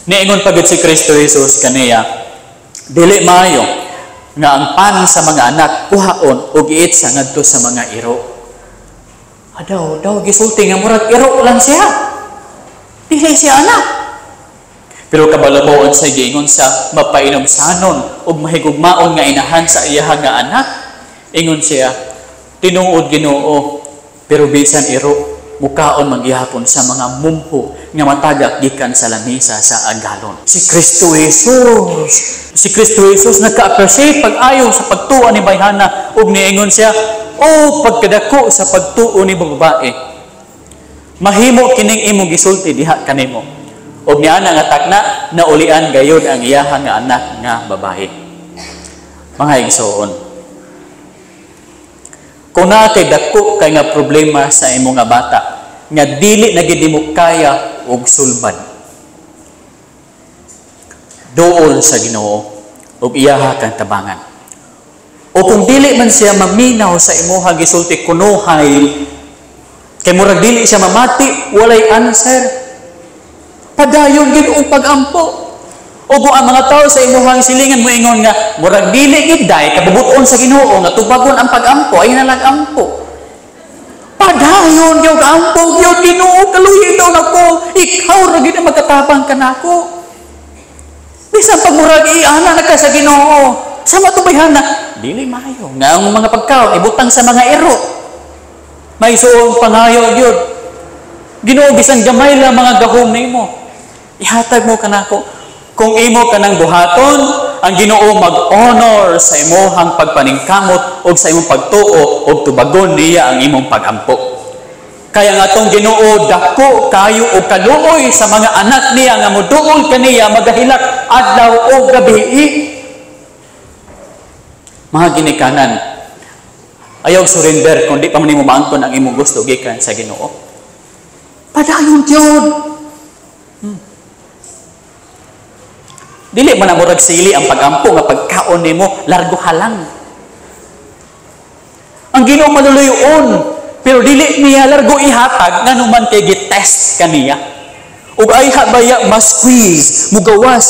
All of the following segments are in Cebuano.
Niingon pa gid si Kristo Jesus kaniya, "Dili maayo nga ang pan sa mga anak kuhaon ug iitsa ngadto sa mga iro." Adaw, daw gisulti nga murag iro lang siya. Dili siya anak. Pero kabalo mo unsay giingon sa mapainumsanon ug mahigugmaon nga inahan sa iyaha nga anak? Ingon siya, "Tinuod, Ginoo, pero bisan iro mukaon magyapon sa mga mumho nga matagak gikan sa lamisa sa agalon." Si Kristo Jesus. Si Kristo Jesus nagka-appreciate pag-ayo sa pagtuo ni bayhana ug niingon siya, "Oh, pagkadako sa pagtuo ni babae. Mahimo kining imong gisulti diha kanimo." Ug niana nga takna, naulian gayud ang iyaha nga anak nga babae. Mga igsoon, kung naa kay dako kay nga problema sa imong nga bata nga dili na gid mo kaya og sulbad, duol sa Ginoo ug iyaha kang tabangan. O kung dili man siya maminaw sa imuha gisulti kunuhay, kay murag dili siya mamati, walay answer, padayon gid og pagampo. O kung ang mga tao sa imuhang silingan moingon nga murag dili gid day kabubuton sa Ginoo nga tubagon ang pagampo, ay na lang ampo. Padayon gyud ampo gyud, "Ginoo, kaluyi daw nako. Ikaw ra gid ang magkatabang kanako." Bisan pag murag iana na ka sa Ginoo, sama to bayhana, dili maayo nga ang mga pagkaon ibutang sa mga iro. May suong pangayo gyud. "Ginoo, bisan gamay lang mga gahom nimo, ihatag mo kanako." Kung imo kanang buhaton, ang Ginoo mag-honor sa imuhang pagpaningkamot ug sa imong pagtuo ug tubagon niya ang imong pagampo. Kaya nga atong Ginoo dako kayo og kaluoy sa mga anak niya nga moduol kaniya, magahilak adlaw o gabi. Mga ginikanan, ayaw surrender kung di pa man nimo maangkon ang imong gusto gikan sa Ginoo. Padayon gyud. Dili man na murag sili ang pagampo nga pagkaon nimo largo halang. Ang Ginoo maluluyon, pero dili niya largo ihatag nganuman kay gitest kaniya. Ug ayha baya ma-squeeze, mugawas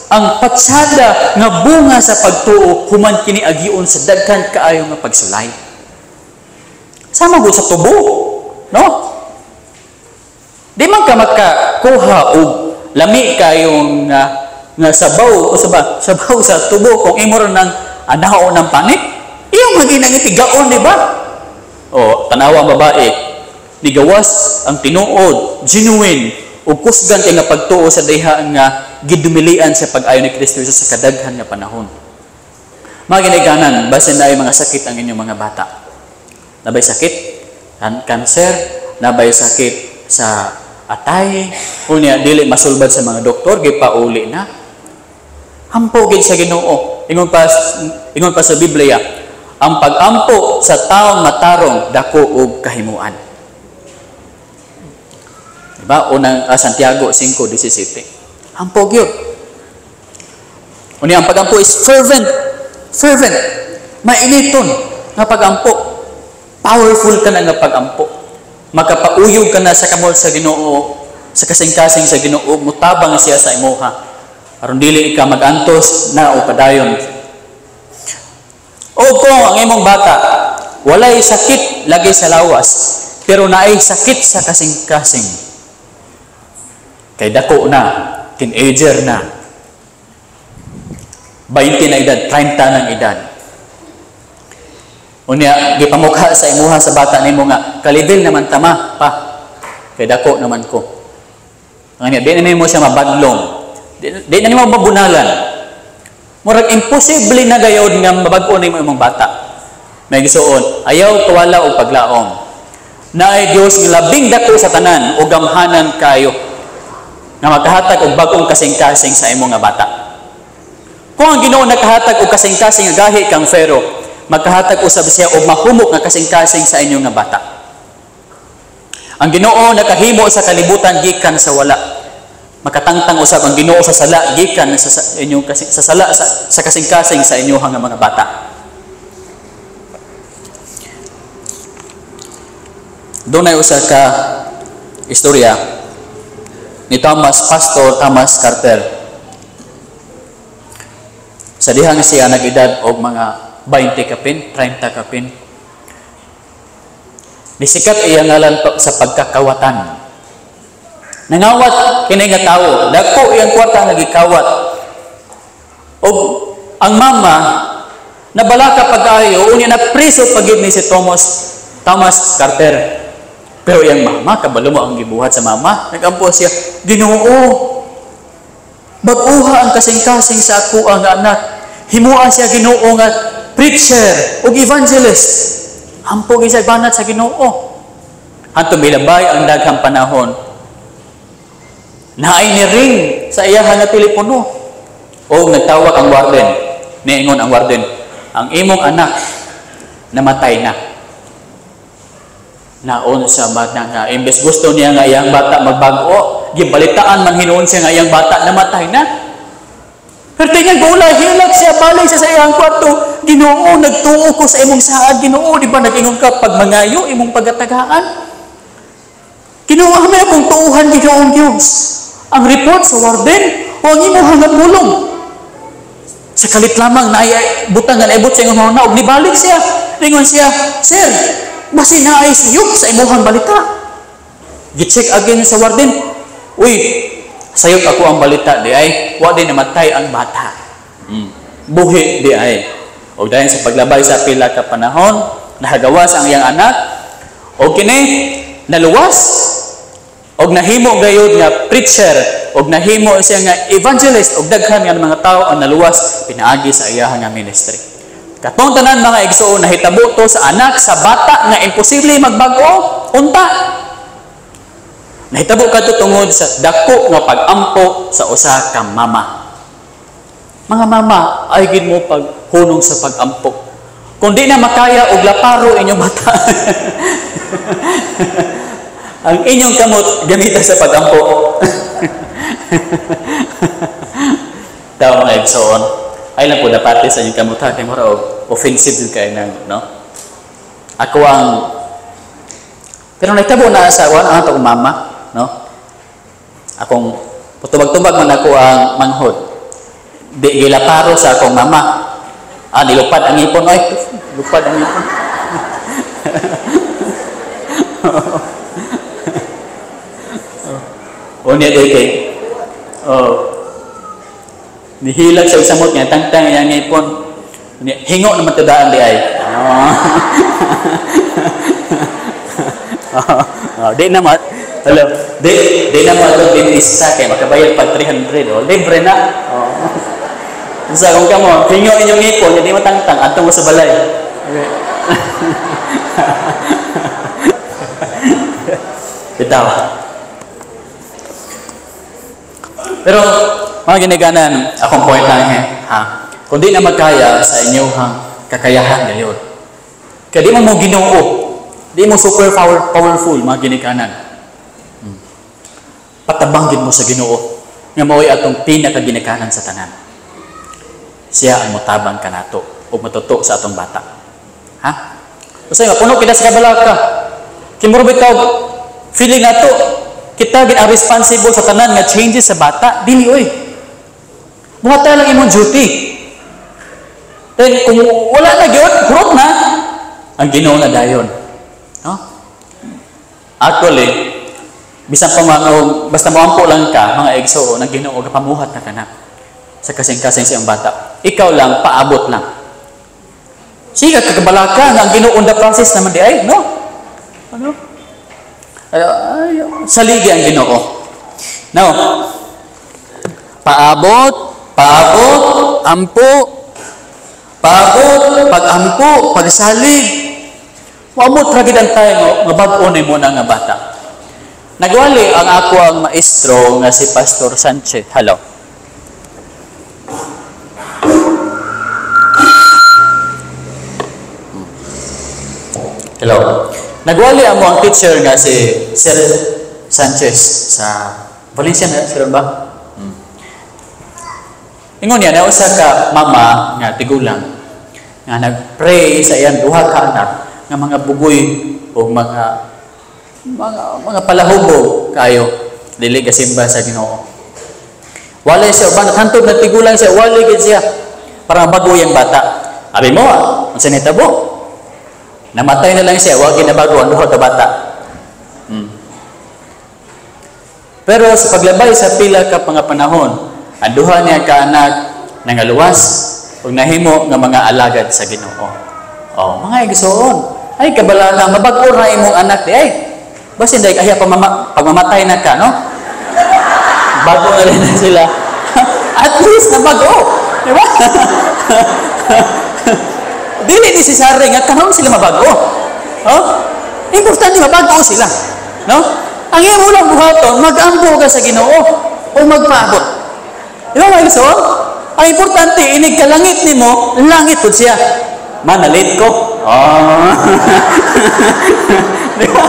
ang patsada nga bunga sa pagtuo human kini agion sa daghan kaayo nga pagsulay. Sama gud sa tubo, no? Di man ka makakuha og lami kayong nga sabaw o sabaw sa tubo kung imo ra nang anao ng panit. Iyong maginang itigaon, di ba? O, tanawa ang babae, nigawas ang tinuod, genuine, ug kusgan kay nga pagtuo sa diha nga gidumilian sa pag-ayo ni Kristo Jesus sa kadaghan nga panahon. Mga ginikanan, basin na ay mga sakit ang inyong mga bata. Nabay sakit, cancer, nabay sakit sa atay, unya dili masulbad sa mga doktor, gipauli na. Ampo gid sa Ginoo. Ingon pa sa Biblia, ang pagampo sa taong matarong dako og kahimuan. Diba? Unang Santiago 5:17. Ampo gyud. Unya ang pagampo is fervent. Fervent. Mainiton nga pagampo. Powerful ka na nga pagampo. Makapauyog ka na sa kamot sa Ginoo, sa kasing-kasing sa Ginoo, mutabang siya sa imuha. Aron dili ka magantos na o padayon. O kung ang imong bata walay sakit lagi sa lawas, pero naay sakit sa kasing-kasing. Kay dako na, teenager na, 20 na edad, 30 ng edad. Unya, gipamukha sa imuha sa bata nimo nga, "Kalibil naman tama pa, kay dako naman ko." Nga di na nimo siya mabadlong, di na nimo mabunalan. Murag imposible na gayod nga mabag-o nimo imong bata. May gisuon, ayaw kawala og paglaom. Naay Dios nga labing dako sa tanan o gamhanan kayo nga makahatag og bag-ong kasing-kasing sa imong nga bata. Kung ang Ginoo nakahatag og kasing-kasing nga gahi kang Pharaoh, makahatag usab siya og mahumok nga kasing-kasing sa inyong nga bata. Ang Ginoo nakahimo sa kalibutan gikan sa wala. Makatangtang usab ang Ginoo sa sala gikan sa inyong sa sala sa kasing-kasing sa inyong nga mga bata. Dunay usa ka istorya. ni Thomas, Pastor Thomas Carter. Sa dihang siya nag-edad og mga 20 kapin, 30 kapin. Nisikat iya ngalan sa pagkakawatan. Nangawat kini nga tawo, dako iyang kwarta nga gikawat. Og ang mama nabalaka pag-ayo, unya na preso pagid ni si Thomas Carter. Pero iyang mama, kabalo mo ang gibuhat sa mama. Nagampo siya, Ginoo, bag-uha ang kasing-kasing sa ako ang anak. Himua siya Ginoo nga preacher ug evangelist. Ampo gyud sa banat sa Ginoo. Hanto milabay ang daghang panahon. Naay ni ring sa iya nga telepono. O nagtawag ang warden. Niingon ang warden, ang imong anak namatay na. Naon sa bata nga imbes gusto niya nga iyang bata magbag-o, gibalitaan man hinuon siya nga iyang bata namatay na. Pero tingnan gula, hilak siya, balik siya sa iyang kwarto. Ginoo, nagtuo ko sa imong saad. Ginoo, di ba nag-ingon ka pag mangayo imong pagatagaan? Ginoo, amin akong tuuhan, Ginoong Diyos. Ang report sa warden o ang imong hangat bulong. Sa kalit lamang na butang nga naibot sa imong huna, og nibalik siya. Ningon siya, sir, basi naay suyop sa imuhang balita. Gi-check again sa warden. Uy, sayop ako ang balita di ay, wa din namatay ang bata. Buhi di ay. Og dayon sa paglabay sa pila ka panahon, nahagawas ang iyang anak. Og kini naluwas og nahimo gayud nga preacher, og nahimo siya nga evangelist, og daghan nga mga tawo ang naluwas pinaagi sa iya nga ministry. Katong tanan mga igsoon, nahitabo to sa anak, sa bata nga imposible magbag-o unta. Nahitabo kadto tungod sa dako nga pag-ampo sa usa ka mama. Mga mama, ay gid mo paghunong sa pag-ampo. Kung di na makaya og laparo inyong bata. Ang inyong kamot gamita sa pag-ampo. Tao mga igsoon, ay lang po dapati sa inyong kamot ha, kay mura og offensive jud kay nang, no? Ako ang pero nahitabo na sa one ang atong mama, no? Akong putubag-tubag man ako ang manghod. Di gilaparo sa akong mama. Ah, nilupad ang ipon. Ay, lupad ang ipon. O niya day kay. Oh. Nihilak sa samot niya, tangtang iyang ipon. Hingo naman tudaan di ay. Oh. Oh, di na mat. Hello. Di na mo atong dentista kay makabayad pag 300, oh. Libre na. Oh. Sa kung kamo, hingo inyong ngipon, di matangtang adto mo sa balay. Okay. Bitaw. Pero mga ginikanan, akong point lang ha. Kung di na magkaya sa inyong kakayahan gayon. Kaya di mo mo Ginoo. Di mo super powerful mga ginikanan. Patabangin mo sa Ginoo nga mao'y atong pinakaginikanan sa tanan. Siya ang motabang kanato ug matuto sa atong bata. Ha? Usay mapuno kita sa kabalaka. Kimuro bitaw feeling nato kita gid ang responsible sa tanan nga changes sa bata, dili oy. Buhata lang imong duty. Then kung wala na gyud, hurot na ang Ginoo na dayon. No? Actually, bisan pa mga basta moampo lang ka mga igsoon, ang Ginoo gapamuhat na kana sa kasing-kasing siyang bata. Ikaw lang paabot lang. Sige kakabalaka nga ang Ginoo on the process naman di ay, no? Ano? Ay, saligi ang Ginoo. Now, paabot, paabot, ampo, paabot, pag-ampo, pagsalig. Moabot ra gid ang time nga bag-o nimo na nga bata. Nagwali ang ako ang maestro nga si Pastor Sanchez. Hello. Hello. Nagwali amo ang teacher nga si Sir Sanchez sa Valencia na sir ba? Ingon niya na usa ka mama nga tigulang nga nagpray sa iyang duha ka anak nga mga bugoy o mga palahubog kayo. Dili gasimba sa Ginoo. Walay siya uban, hantod na tigulang siya, walay gid siya para mabago yang bata. Abi mo, unsa nitabo? Namatay na lang siya, wa ginabago ang duha ka bata. Pero sa paglabay sa pila ka mga panahon, ang duha niya ka anak nangaluwas ug nahimo nga mga alagad sa Ginoo. Oh, mga igsoon, ay kabala na mabag-o ra imong anak di ay. Basin dai kaya pagmamatay na ka, no? Bago na rin na sila. At least nabago, di ba? Dili necessary nga karon sila mabago. Oh? Importante mabago sila, no? Ang imo lang buhaton, mag-ampo ka sa Ginoo o magpaabot. Di ba, mga igsoon? Ang importante, inig ka langit nimo, langit pud siya. Manalit ko. Oh. Di ba?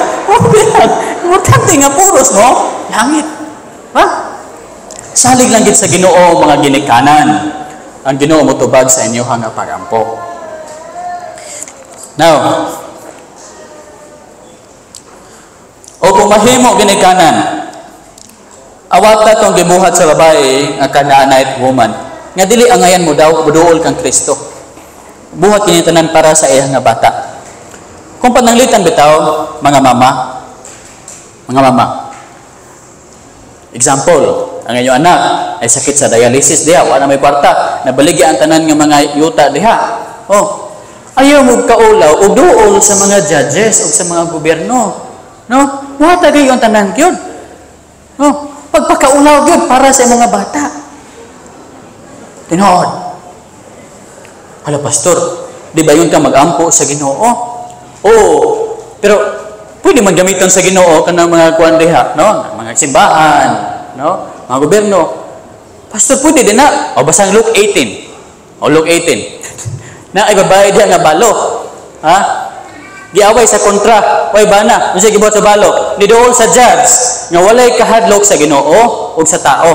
Importante nga puros, no? Langit. Ha? Salig lang gid sa Ginoo, mga ginikanan. Ang Ginoo motubag sa inyo nga pagampo. Now, o kung mahimo ginikanan, awata tong gibuhat sa babae nga Canaanite woman, nga dili angayan mo daw buduol kang Kristo. Buhat kini tanan para sa iyang nga bata. Kung pananglitan bitaw, mga mama. Example, ang inyong anak ay sakit sa dialysis diha, wala may kwarta, nabaligya ang tanan nga mga yuta diha. Oh, ayaw mo kaulaw og duol sa mga judges o sa mga gobyerno. No? Wala kayo ang tanan gyud. No? Pagpakaulaw gyud para sa mga bata. Tinuod. Hala, pastor, di ba yun ka mag-ampo sa Ginoo? Oo, pero pwede man gamiton sa Ginoo kanang mga kuan diha, no? Mga simbahan, no? Mga gobyerno. Pastor, pwede din na. O basang Luke 18. O Luke 18. Na ay babae diha nga balo. Ha? Giaway sa kontra, way bana, unsa gibuhat sa balo? Niduol sa judge nga walay kahadlok sa Ginoo ug sa tao.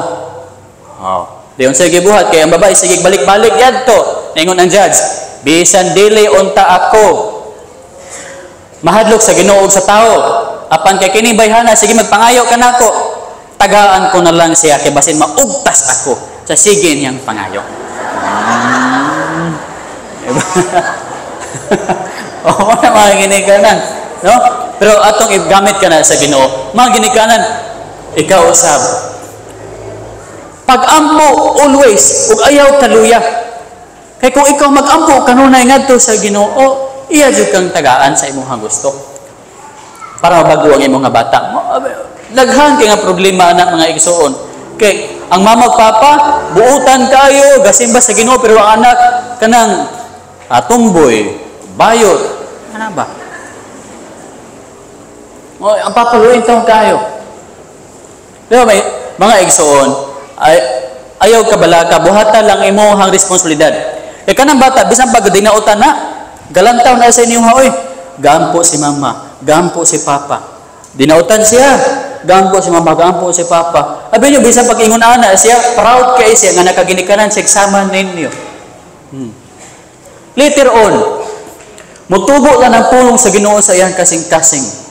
Oh. Di unsa gibuhat kay ang babae sige balik-balik yadto. Ningon ang judge, bisan dili unta ako mahadlok sa Ginoo ug sa tao, apan kay kini bayhana sige magpangayo kanako, tagaan ko na lang siya kay basin maugtas ako sa sige niyang pangayo. Oo na mga ginikanan, no? Pero atong gamit ka na sa Ginoo, mga ginikanan, ikaw usab. Pag-ampo always ug ayaw kaluya. Kay kung ikaw mag-ampo kanunay ngadto sa Ginoo, iya jud kang tagaan sa imong gusto. Para mabago ang imong bata. Daghan kay nga problema na mga igsoon. Kay ang mama ug papa buutan kayo gasimba sa Ginoo, pero ang anak kanang tumboy, bayot, ano ba? O, ang papaluin taong kayo. Pero may mga igsoon, ay, ayaw kabalaka, buhata lang imong responsibilidad. Kaya kanang bata, bisan pag dinautan na, galantaw na sa inyong haoy, gampo si mama, gampo si papa. Dinautan siya, gampo si mama, gampo si papa. Abi nyo, bisan pag ingon ana siya, proud kay siya nga nakaginikanan sa examen ninyo. Later on, mutubo lang ang pulong sa Ginoo sa iyang kasing-kasing.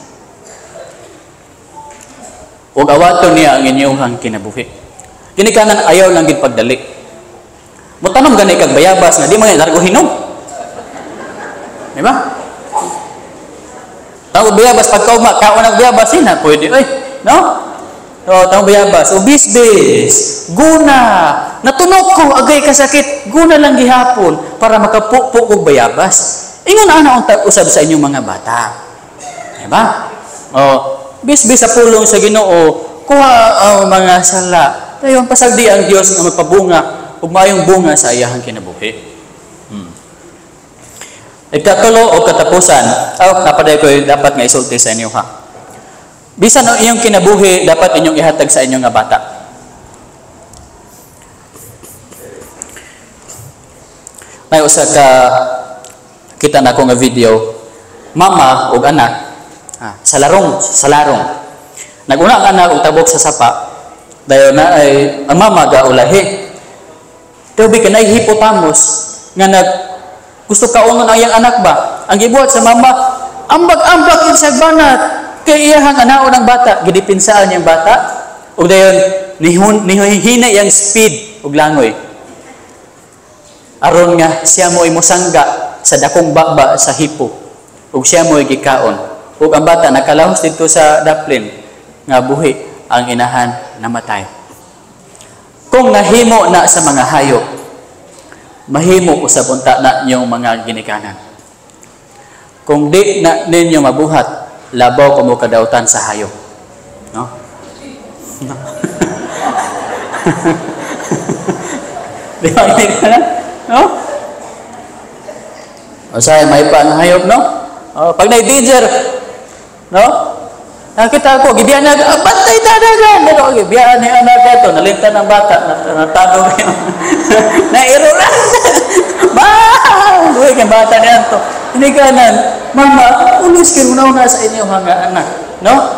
Ug awaton niya ang inyong kinabuhi. Ginikanan ayaw lang gid pagdali. Mutanom gani kag bayabas nga di man largo hinog. Di ba? Tawag bayabas pagkaugma, kaon ang bayabas na pwede oy, no? So, tawag bayabas, o bisbis, guna, natunok ko agay kasakit, guna lang gihapon para makapukpok og bayabas. Ingon ana ang usab sa inyong mga bata. Di ba? O, bisbis sa pulong sa Ginoo, kuha ang mga sala. Dayon pasagdi ang Dios nga magpabunga ug maayong bunga sa iyang kinabuhi. Ikatulo o katapusan, napaday ko dapat nga isulti sa inyo ha. Bisan ang iyong kinabuhi dapat inyong ihatag sa inyong nga bata. May usa ka kita na ko nga video, mama ug anak sa larong, sa larong. Naguna ang anak og tabok sa sapa, dayon na ay ang mama ga ulahi. Pero bi kanay hippopotamus nga nag gusto kaunon ang iyang anak ba? Ang gibuhat sa mama, ambag-ambag yun sa banat. Kay iyahang anaon ang bata, gidipinsaan niyang bata. Ug dayon nihun nihina yang speed ug langoy. Aron nga siya mo'y mosangga sa dakong baba sa hippo. Ug siya mo'y gikaon. Ug ang bata nakalahos didto sa daplin nga buhi, ang inahan namatay. Kung nahimo na sa mga hayop, mahimo usab unta na inyong mga ginikanan. Kung di na ninyo mabuhat, labaw kamo kadautan sa hayop. No? No. Di ba ginikanan? No? O say, may pa ang hayop, no? O, pag na-danger, no? Nakita ko, gibiyaan na, ah, bantay tadagan! Ano, gibiyaan ni anak ito, nalintan ang bata, natado kayo. Nairo na! Ba! Uy, kay bata niya ito. Hindi ka nan, mama, ulis kayo una sa inyong mga anak. No?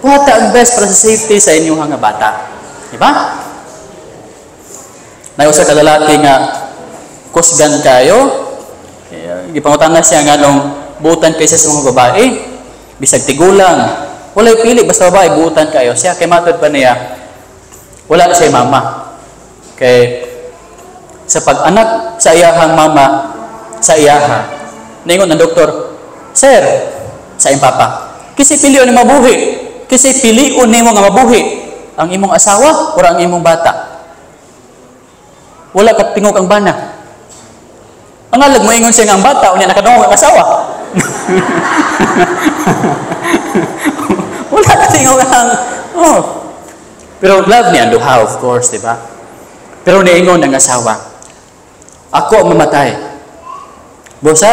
Buhata ang best para sa safety sa inyong mga bata. Di ba? May usa ka lalaki nga kusgan kayo, gipangutan na siya nga nung buutan kaysa sa mga babae, bisag tigulang, walay pili, basta babae, buutan kayo. Siya, kay matod pa niya, wala na siya mama. Kay sa pag-anak sa iyahang mama, sa iyaha, ningon ang doktor, "Sir," sa iyang papa, "kasi pilion ni mabuhi, kasi pilion nimo nga mabuhi, ang imong asawa o ang imong bata?" Wala ka tingog ang bana. Ang alag mo ingon siya nga ang bata, unya nakadungog ang asawa. Wala ka tingog ang, oh. Pero love niya ang duha, of course, di ba? Pero niingon ang asawa, "Ako ang mamatay. Busa,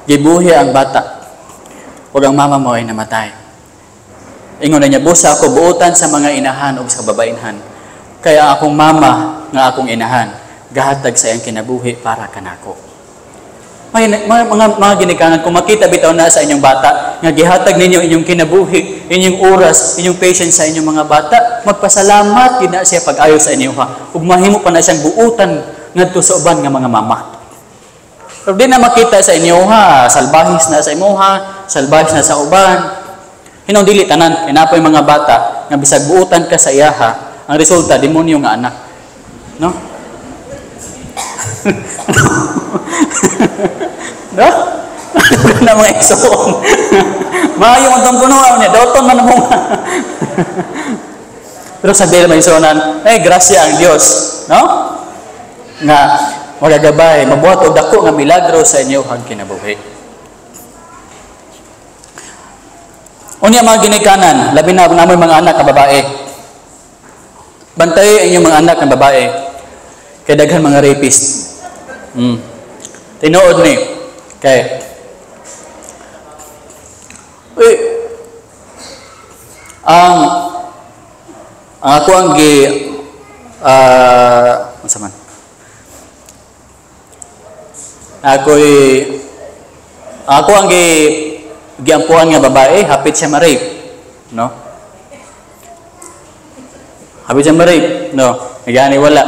gibuhi ang bata. Ug ang mama mo ay namatay." Ingon na niya, "Busa ako buotan sa mga inahan o sa kababainhan. Kaya akong mama nga akong inahan, gahatag sa iyang kinabuhi para kanako." May, mga ginikanan, kung makita bitaw na sa inyong bata, nga gihatag ninyo inyong kinabuhi, inyong oras, inyong patience sa inyong mga bata, magpasalamat gid na siya pag-ayo sa inyo ha. Ug mahimo pa na siyang buutan ngadto sa uban nga mga mama. Pero di na makita sa inyo ha, salbahis na sa imo ha, salbahis na sa uban. Hinong dili tanan, kinapoy mga bata nga bisag buutan ka sa iyaha, ang resulta demonyo nga anak. No? No? Na mga igsoon. Maayo ang tong puno niya, dauton man mo. Pero sa dili may igsoonan, eh grasya ang Dios, no? Nga magagabay, mabuhat og dako nga milagro sa inyo hang kinabuhi. Unya mga ginikanan, labi na ang amoy mga anak nga babae. Bantay ang inyong mga anak nga babae kay daghan mga rapist. Tinuod ni kay ang ako ang gi unsa man? Ako ang gi giampuan nga babae, hapit siya ma-rape, no? Hapit siya ma-rape, no? Gani wala.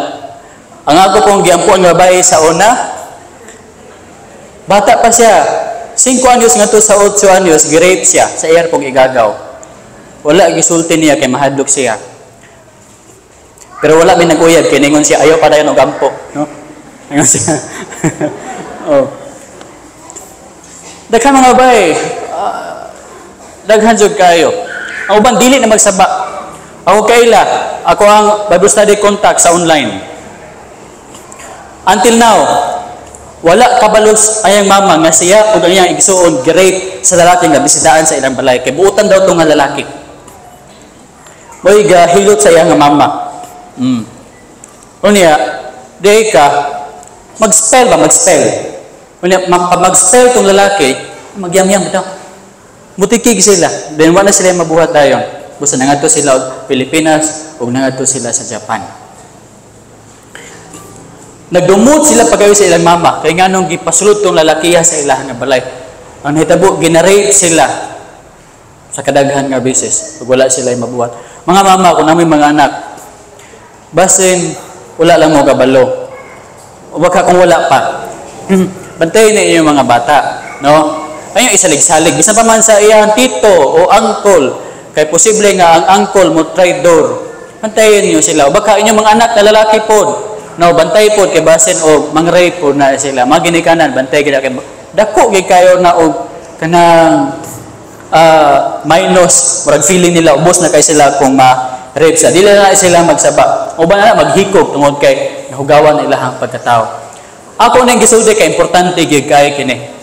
Ang ako pong giampuan nga babae sa una, bata pa siya, 5 anyos ngadto sa 8 anyos, gi-rape siya sa iyang pong igagaw. Wala gisulti niya kay mahadlok siya. Pero wala may nag-uyab kay ningon siya ayaw pa dayon og ampo, no? Ningon siya. Oh. Daghan mga babae, daghan jud kayo. Ang uban dili na magsaba. Ako kaila, ako ang Bible study contact sa online. Until now, wala kabalos ayang mama nga siya ug ang iyang igsuon gi-rape sa lalaki nga bisitaan sa ilang balay. Kay buotan daw tong nga lalaki. Moy gahilot sa iyang nga mama. Unya, di ka mag-spell ba mag-spell. Unya mag-spell tong lalaki, magyamyam bitaw. Mutikig sila. Then wala sila mabuhat dayon. Busa nangadto sila og Pilipinas ug nangadto sila sa Japan. Nagdumot sila pagayo sa ilang mama kay nganong gipasulod tong lalakiha sa ilang nga balay. Ang nahitabo, ginarape sila sa kadaghan nga beses ug wala sila mabuhat. Mga mama, kung namin mga anak, basin wala lang mo kabalo. O baka kung wala pa, bantayin na inyong mga bata, no? Ayun, isalig-salig. Bisan pa man sa iyang tito o uncle, kay posible nga ang uncle mo traidor. Bantayan niyo sila. O baka inyong mga anak na lalaki pod, no, bantay pod kay basin og mang-rape pod na sila. Mga ginikanan, bantay gid kay dako gid kayo na og kanang minus, murag feeling nila ubos na kay sila kung ma-rape sa. Dili na sila magsaba. O ba na maghikog tungod kay nahugawan ilahang pagkatao. Ako nang gisulti kay importante gyud kay kini.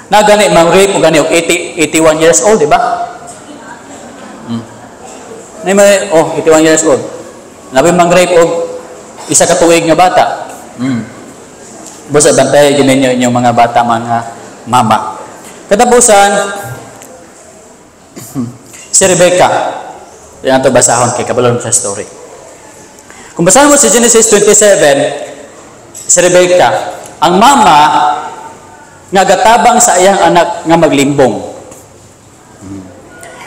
Na gani mang-rape o gani og 81 years old, di ba? Na may, oh, 81 years old. Nabi mang-rape og isa ka tuig nga bata. Basta bantay gyud ninyo inyong mga bata, mga mama. Katapusan, si Rebecca. Yan ato basahon kay kabalon sa story. Kung basahan mo sa Genesis 27, si Rebecca, ang mama nga gatabang sa iyang anak nga maglimbong.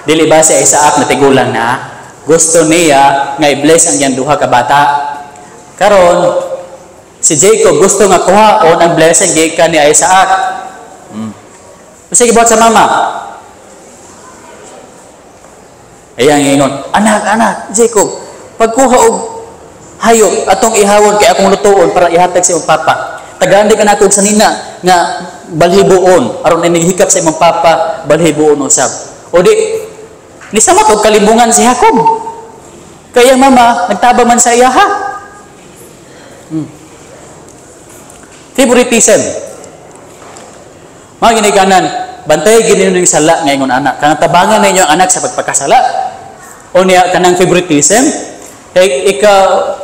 Dili ba si Isaac na tigulang na gusto niya nga i-bless ang iyang duha ka bata. Karon si Jacob gusto nga kuhaon ang blessing gikan ni Isaac. Sige, buhat sa mama. Iyang ingon, anak, anak, Jacob, pagkuha og hayop atong ihawon kay akong lutuon para ihatag sa imong papa. Tagaan di ka nato og sanina nga balhibuon aron inighikap sa imong papa balhibuon usab. O di nisamot og kalimbungan si Jacob. Kaya mama nagtaba man sa iya ha. Favoritism. Mga ginikanan, bantay gid ninyo sala nga ingon anak. Kanang tabangan ninyo ang anak sa pagpakasala. O niya kanang favoritism, kay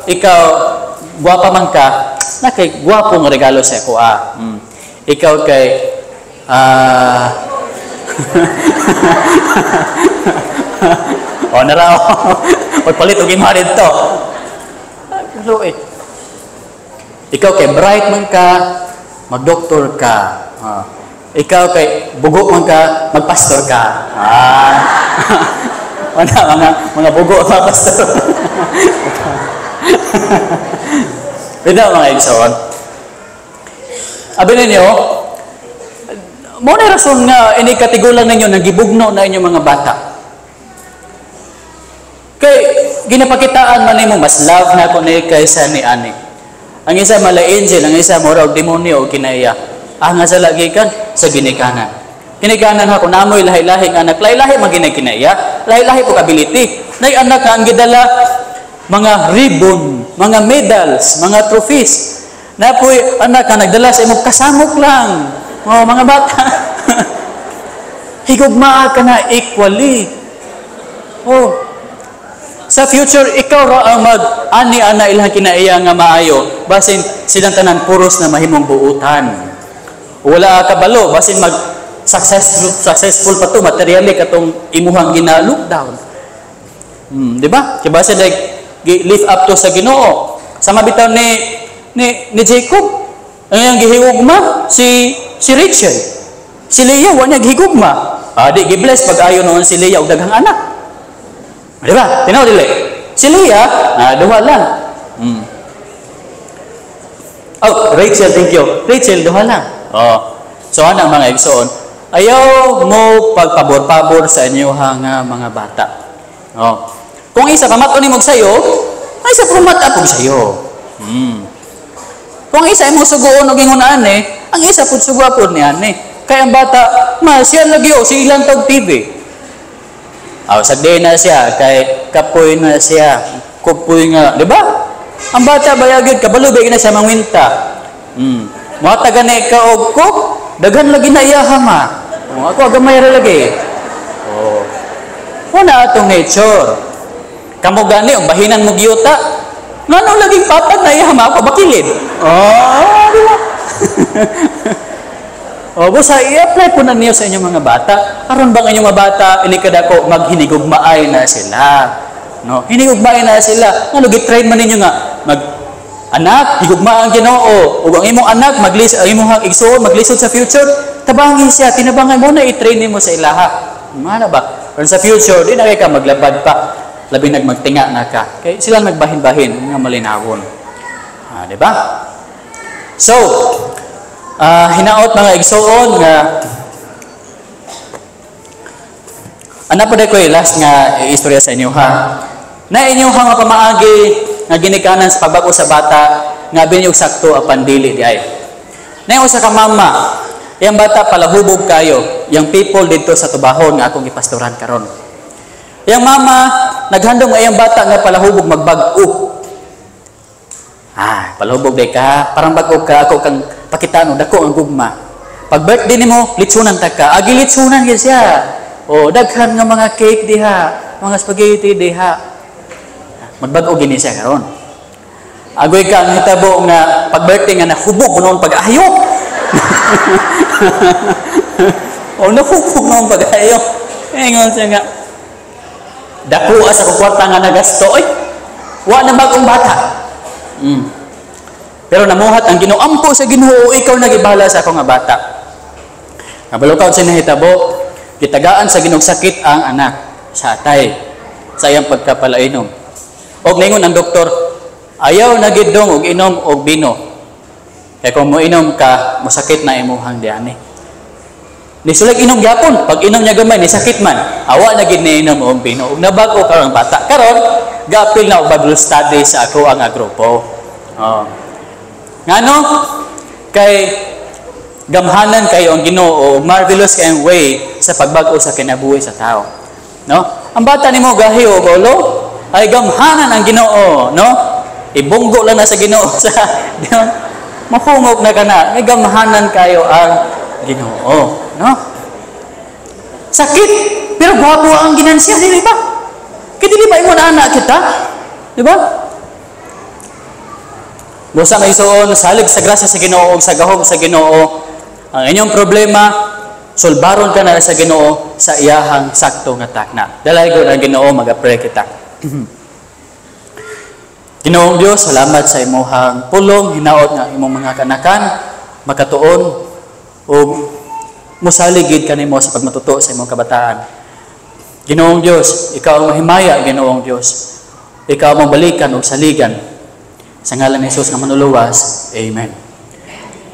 ikaw gwapa man ka, na kay gwapo nga regalo sa ako ah. Ikaw kay o nara pagpalit og imo didto. Pero eh, ikaw kay bright man ka, magdoktor ka. Ikaw kay bugo man ka, magpastor ka. Wala mga bugo mga pastor. Bitaw mga igsoon. Abi ninyo, mo na rason nga ini katigulang ninyo nagibugno na inyong mga bata. Kay ginapakitaan man nimo mas love na ko ni kaysa ni ani. Ang isa mala angel, ang isa mura og demonyo og kinaiya. Ang nga sa gikan sa ginikanan. Kinikanan ha kung namoy lahi-lahi nga anak, lahi-lahi man ginay kinaiya, lahi-lahi pug ability. Nay anak nga ang gidala mga ribbon, mga medals, mga trophies. Napoy anak ka nagdala sa imong kasamok lang. Oh, mga bata. Higugmaa ka na equally. Oh. Sa future ikaw ra ang mag-ani-ana ilang kinaiya nga maayo, basin silang tanan puros na mahimong buutan. Wala ka balo, basin mag successful pa to materially katong imuhang gina-look down. Di ba? Kay basin like lift up to sa Ginoo. Sama bitaw ni Jacob, ang iyang gihigugma si Rachel. Si Leah wa niya gihigugma. Di gi-bless pag-ayo noon si Leah og daghang anak. Di ba? Tinaw dili. Si Leah, duha lang. Oh, Rachel, thank you. Rachel, duha lang. Oh. So ana mga igsoon, ayaw mo pagpabor-pabor sa inyo nga mga bata. Oh. Kung isa pamato nimo sayo, ay isa pamata pug sayo. Kung isa imong suguon og ingon ani, ang isa pud sugua pud ni ani. Kay ang bata, ma siya lagi o si ilang tog TV. Aw sagdi na siya kay kapoy na siya, kupoy nga, di ba? Ang bata bayagid kabalo ba na siya mangwinta. Mohatag gani ka og cook, daghan lagi na iya ma. Oh, ako gamay ra lagi. Oh. Una atong nature. Kamo gani og bahinan mo giyuta. Ngano laging papad na iya ma ako bakilid. Oh, di ba? O, busa, i-apply po na niyo sa inyong mga bata. Aron bang inyong mga bata, ini kadako, maghinigugmaay na sila. No? Hinigugmaay na sila. Ano, gitrain man ninyo nga, anak, higugma ang Ginoo. O ang imong anak, ang imong igsoon, maglisod sa future, tabangi siya, tinabangay mo na, i-train nimo sa ilaha. Mana ba? Pero sa future, di na kay ka maglabad pa. Labi nagmagtinga na ka. Kay sila nagbahin-bahin, nga malinawon. Di ba? So, hinaot mga igsoon nga Ana pa ko last nga istorya sa inyo ha. Na inyo ha nga pamaagi nga ginikanan sa pagbag-o sa bata nga binyog sakto apan dili di ay. Na usa ka mama, yang bata palahubog kayo, yang people didto sa tubahon nga akong gipastoran karon. Yang mama naghandom nga iyang bata nga palahubog magbag-o. Ah, palahubog day ka, parang bag-o ka ako kang pakitano dako ang gugma. Pag birthday nimo, litsunan ta ka. Agi litsunan gyud siya. O daghan nga mga cake diha, mga spaghetti diha. Magbag-o gini siya karon. Agoy ka ang hitabo nga pag birthday nga nahubog noon pag-ayo. O nahubog noon pag-ayo. Ingon siya nga dako sa kwarta nga nagasto oy. Wa na bagong bata. Pero namuhat ang Ginoo, ampo sa Ginoo, ikaw nagibala sa ako nga bata. Nabalokaw siya nahitabo, gitagaan sa Ginoong sakit ang anak sa atay sa iyang pagkapalainom. Og ningon ang doktor, ayaw na gid dong og inom og bino. Kay kung moinom ka, mosakit na imuhang diani. Nisulag inom gyapon, pag inom niya gamay nisakit man, awa na gid niinom og bino. Og nabag-o karon ang bata. Karon gaapil na og Bible study sa ako ang grupo. Oh. Ngano? Kay gamhanan kayo ang Ginoo, marvelous kay ang way sa pagbag-o sa kinabuhi sa tao. No? Ang bata nimo gahi og ulo, ay gamhanan ang Ginoo, no? Ibunggo lang na sa Ginoo sa mahungog na kana, may gamhanan kayo ang Ginoo, no? Sakit, pero gwapo ang ginansya, dili ba? Kay dili ba imong anak kita? Di ba? Busa may isuon, salig sa grasya sa Ginoo ug sa gahom sa Ginoo. Ang inyong problema, sulbaron ka na sa Ginoo sa iyahang sakto nga takna. Dalay ko ang Ginoo, mag-pray kita. Ginoong Dios, salamat sa imuhang pulong, hinaot nga imong mga kanakan, makatuon ug mosalig gid kanimo sa pagmatuto sa imong kabataan. Ginoong Dios, ikaw ang mahimaya, Ginoong Dios. Ikaw ang mabalikan ug saligan. Sa ngalan ni Jesus nga manuluwas, amen.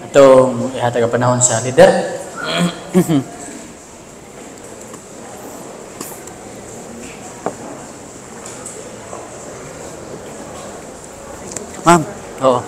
Atong ihatag ang panahon sa leader. Ma'am, oo.